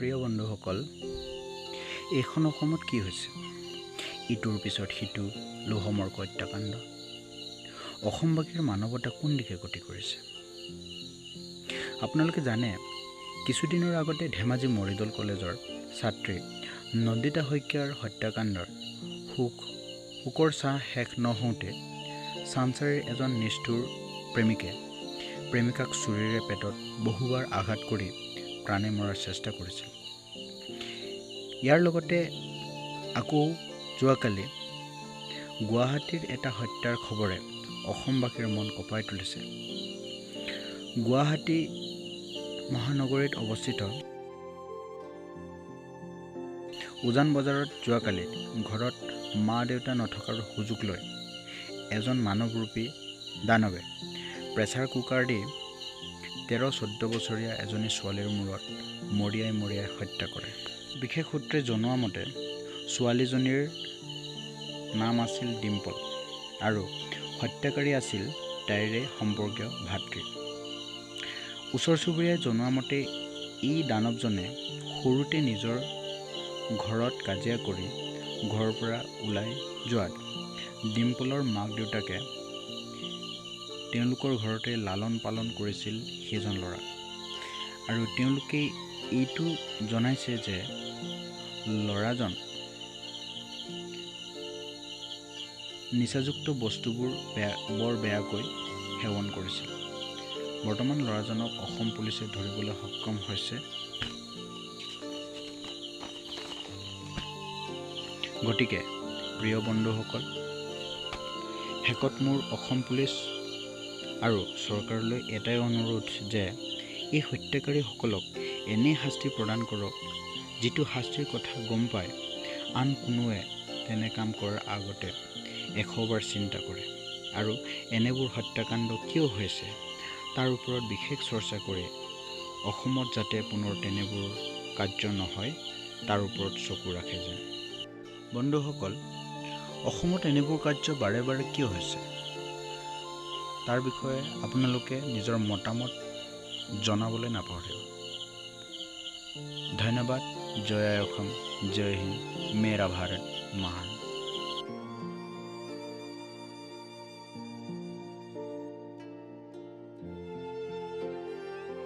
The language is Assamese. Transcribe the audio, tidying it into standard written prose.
প্ৰিয় বন্ধুসকল, এইখন অসমত কি হৈছে? ইটোৰ পিছত সিটো লোহমৰ্ক হত্যাকাণ্ড। অসমবাসীৰ মানৱতা কোন দিশে গতি কৰিছে? আপোনালোকে জানে, কিছুদিনৰ আগতে ধেমাজি মৰিদল কলেজৰ ছাত্ৰী নন্দিতা শইকীয়াৰ হত্যাকাণ্ডৰ শোকৰ ছাঁ শেষ নহওঁতে চানচাৰীৰ এজন নিষ্ঠুৰ প্ৰেমিকে প্ৰেমিকাক চুৰিৰে পেটত বহুবাৰ আঘাত কৰি প্ৰাণে মৰাৰ চেষ্টা কৰিছিল। ইয়াৰ লগতে আকৌ যোৱাকালি গুৱাহাটীৰ এটা হত্যাৰ খবৰে অসমবাসীৰ মন কঁপাই তুলিছে। গুৱাহাটী মহানগৰীত অৱস্থিত উজান বজাৰত যোৱাকালি ঘৰত মা দেউতা নথকাৰ সুযোগ লৈ এজন মানৱৰূপী দানৱে প্ৰেছাৰ কুকাৰ দি 13-14 বছৰীয়া এজনী ছোৱালীৰ মূৰত মৰিয়াই মৰিয়াই হত্যা কৰে। বিশেষ সূত্ৰে জনোৱা মতে ছোৱালীজনীৰ নাম আছিল ডিম্পল আৰু হত্যাকাৰী আছিল তাইৰে সম্পৰ্কীয় ভাতৃ। ওচৰ চুবুৰীয়াই জনোৱা মতে এই দানৱজনে সৰুতে নিজৰ ঘৰত কাজিয়া কৰি ঘৰৰ পৰা ওলাই যোৱাত ডিম্পলৰ মাক দেউতাকে তেওঁলোকৰ ঘৰতে লালন পালন কৰিছিল সেইজন ল'ৰাক। আৰু তেওঁলোকে এইটো জনাইছে যে ল'ৰাজন নিচাযুক্ত বস্তুবোৰ বৰ বেয়াকৈ সেৱন কৰিছিল। বৰ্তমান ল'ৰাজনক অসম পুলিচে ধৰিবলৈ সক্ষম হৈছে। গতিকে প্ৰিয় বন্ধুসকল, শেষত মোৰ অসম পুলিচ আৰু চৰকাৰলৈ এটাই অনুৰোধ যে এই হত্যাকাৰীসকলক এনে শাস্তি প্ৰদান কৰক যিটো শাস্তিৰ কথা গম পাই আন কোনোৱে তেনে কাম কৰাৰ আগতে 100 বাৰ চিন্তা কৰে আৰু এনেবোৰ হত্যাকাণ্ড কিয় হৈছে তাৰ ওপৰত বিশেষ চৰ্চা কৰি অসমত যাতে পুনৰ তেনেবোৰ কাৰ্য নহয় তাৰ ওপৰত চকু ৰাখে যেন। বন্ধুসকল, অসমত এনেবোৰ কাৰ্য বাৰে বাৰে কিয় হৈছে তাৰ বিষয়ে আপোনালোকে নিজৰ মতামত জনাবলৈ নাপাহৰিব। ধন্যবাদ। জয় আই অসম, জয় হিন্দ, মেৰা ভাৰত মহান।